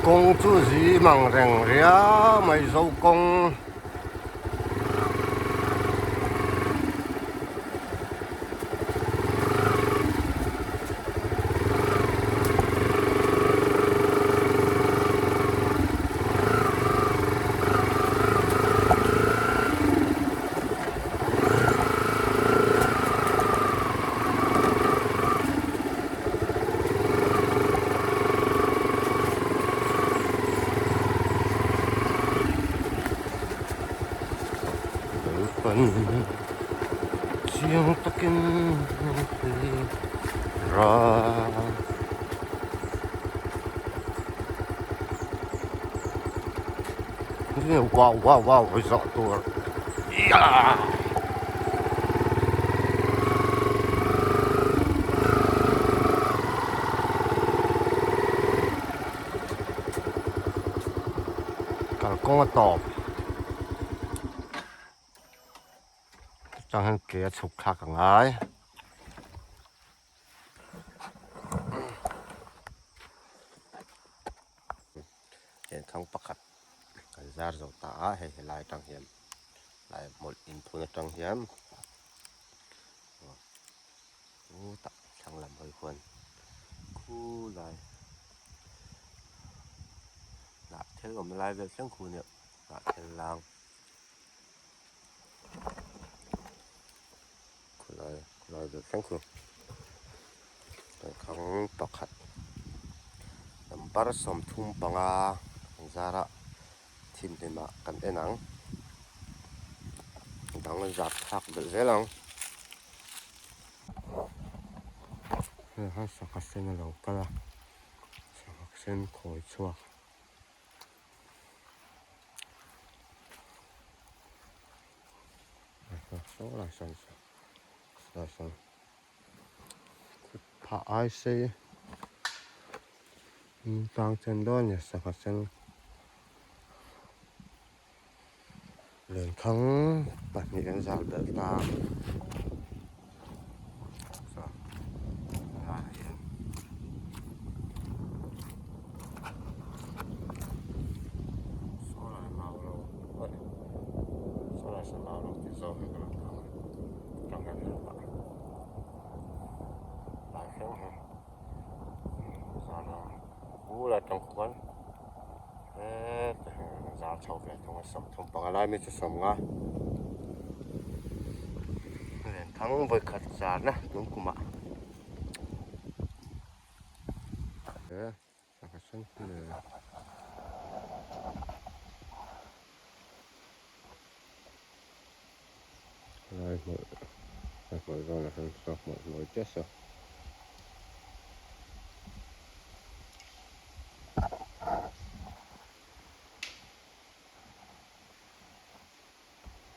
Kawng chu zim ang reng riau mai zo kawng. Chiang takin ra wow wow wow zawh tur Kalkawng a tawp chutah hian ke a chhuk thlak a ngai. Lenkhang pakhat kan zar zo ta a hei helai atang hian lai hmawlh inphun atang hian chutah thlang lam hawi khuan khulai hnah thel awmna lai vel thleng khu nia hnah thel lang khulai khulai vel thleng khu lenkhang pakhat number 35 an zar a thim hlimah kan en ang dang an zar thlak belh zel ang. Hei khan sangha sen a lo kal a sangha sen khawi chhuak saw lai sawn saw lai sawn kut phah ai sei tlang chen dawn a ni sangha sen. Lenkhang pahnih an zal belh ta Zar chho ve thung a 35 lai mai chu 50 lenthang vawikhat zarna tun kumah lai hmawlh a hmawlh zawnah hian saw hmawlh hnuai chiah saw.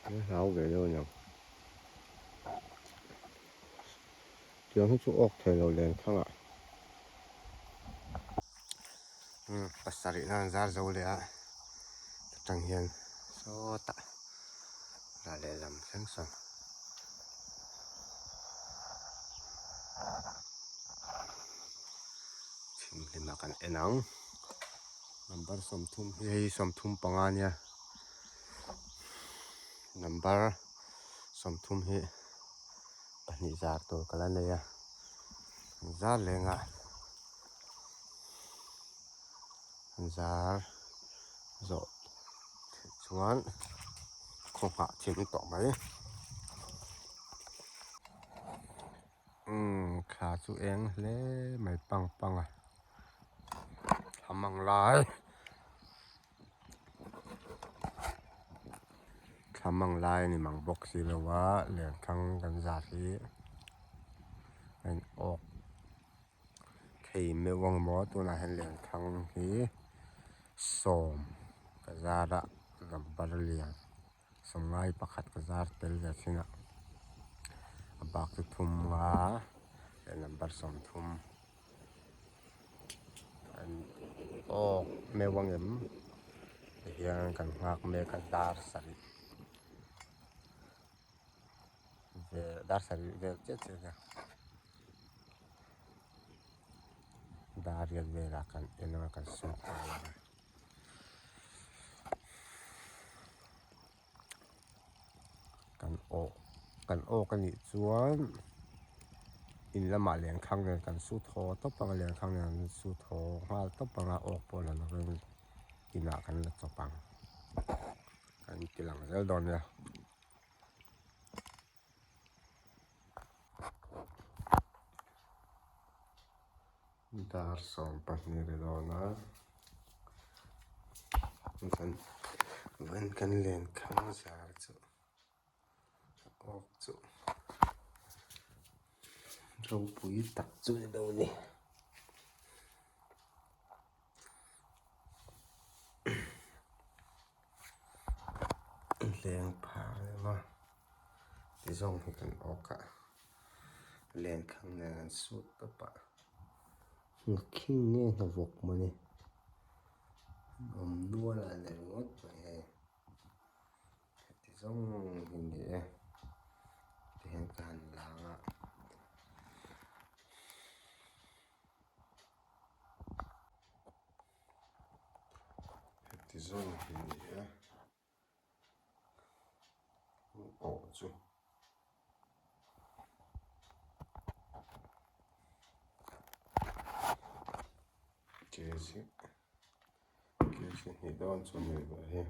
Ka hlau ve deuh aniang tiang hi chu awk thei lo len thlang ah pasarih nan zar zo leh a atang hian sawtah ral lehlam thleng sawn. Thimhlim ah kan en ang number 30 hi hei 35 ania number 30 hi pahnih zar tur ka la nei a zar leng ah zar zawh chuan khaw nghah thim tawh mai. Umm thla chu eng hle mai pang pang a thla mang lai thla mang lai a ni mang bawk si lo a lenthang kan zar hi a in awk thei meuh ang maw tunah hian lenthang hi sawm ka zar a rubber lian. Sawmngai pakhat ka zar tel ve thin a, a bak chu thum nga leh number 30 an awk meuh ang em tihian kan nghak mek a dar sarih vel dar sarih vel chiah chiah a nia dar riat velah kan en anga kan sut nghal ang. Awh kan awk a nih chuan in lamah lenkhang nen kan su thaw tawp ang a lenkhang nen an su thaw nghal tawp ang a awk pawh la lovin inah kan la chawp ang kan ti lang zel dawn nia. Dar 12 ri dawn a chuan vawiin kan lenkhang zar chu a awk chu ropui tak chu ni lo ni. Leng phar em a ti zawng hi kan awk a lenkhang nen an sut tawp a nghakhing nge nghavawk mawni an awm nual a ni ringawt mai hei heti zawng hi ni e tihian ka han lang a. Heti zawng hi ni e awh chu kg kg hnih dawn chu a ni ve hi.